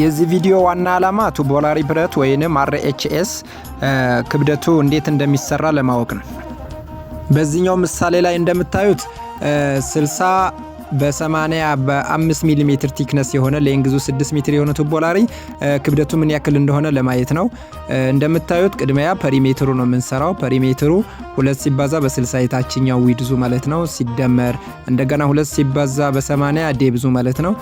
የዚህ ቪዲዮ ዋና ዓላማ tubular ብረት ወይንም RHS ክብደቱ እንዴት እንደሚሰራ ለማወቅ ነው። በዚህኛው ምሳሌ ላይ እንደምታዩት 60 በ80 በ5 ሚሊ ሜትር thickness የሆነ length ኡ 6 ሜትር የሆነ tubular ክብደቱ ምን ያክል እንደሆነ ለማየት ነው። እንደምታዩት ቅድሚያ perimeter ኡ ነው የምንሰራው። Perimeter ኡ 2 ሲባዛ በ60 የታችኛው width ኡ ማለት ነው፣ ሲደመር እንደገና 2 ሲባዛ በ80 depth ኡ ማለት ነው።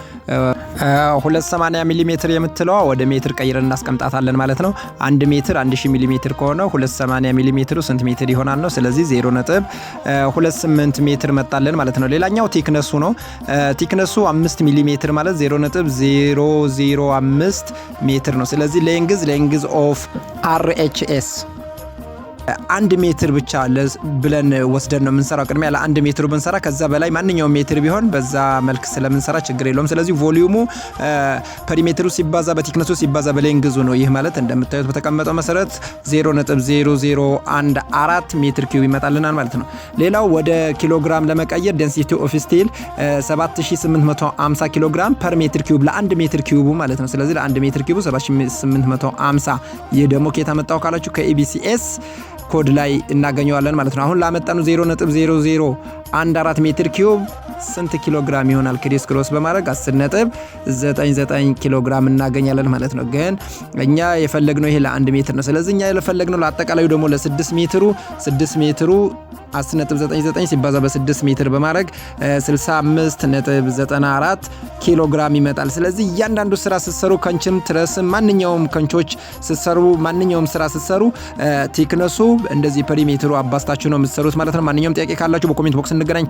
280 ሚሊ ሜትር የምትለዋ ወደ ሜትር ቀይረን እናስቀምጣታለን ማለት ነው። 1 ሜትር 1000 ሚሊ ሜትር ከሆነ 280 ሚሊ ሜትሩ ስንት ሜትር ይሆናል ነው። ስለዚህ 0.28 ሜትር መጣልን ማለት ነው። ሌላኛው thickness ኡ ነው። Thickness ኡ 5 ሚሊ ሜትር ማለት 0.005 ሜትር ነው። ስለዚህ length of RHS 1 ሜትር ብቻ ብለን ወስደን ነው የምንሰራው። ቅድሚያ ለ1 ሜትሩ ብንሰራ ከዛ በላይ ማንኛውም ሜትር ቢሆን በዛ መልክ ስለምንሰራ ችግር የለውም። ስለዚህ volume ኡ perimeter ኡ ሲባዛ በ thickness ኡ ሲባዛ በ length ኡ ነው። ይህ ማለት እንደምታዩት በተቀመጠው መሰረት 0.0014 ሜትር cube ይመጣልናል ማለት ነው። ሌላው ወደ ኪሎግራም ለመቀየር density of steel 7850 ኪሎግራም per ሜትር cube ለአንድ ሜትር cube ኡ ማለት ነው። ስለዚህ ለ1 ሜትር cube ኡ 7850። ይህ ደግሞ ከየት አመጣው ካላችሁ ከ EBCS code ላይ እናገኘዋለን ማለት ነው። አሁን ላመጣነው 0.0014 ሜትር cube ስንት ኪሎ ግራም ይሆናል? Criss cross በማድረግ 10.99 ኪሎ ግራም እናገኛለን ማለት ነው። ግን እኛ የፈለግነው ይሄ ለ1 ሜትር ነው። ስለዚህ እኛ የፈለግነው ለአጠቃላዩ ደግሞ ለ6 ሜትሩ፣ 6 ሜትሩ 10.99 ሲባዛ በ6 ሜትር በማድረግ 65.94 ኪሎ ግራም ይመጣል። ስለዚህ እያንዳንዱ ስራ ስትሰሩ ከንችም truss ም ማንኛውም ከንቾች ስትሰሩ፣ ማንኛውም ስራ ስትሰሩ thickness ኡ እንደዚህ perimeter ኡ አባዝታችሁ ነው የምትሰሩት ማለት ነው። ማንኛውም ጥያቄ ካላችሁ በ comment box እንገናኝ።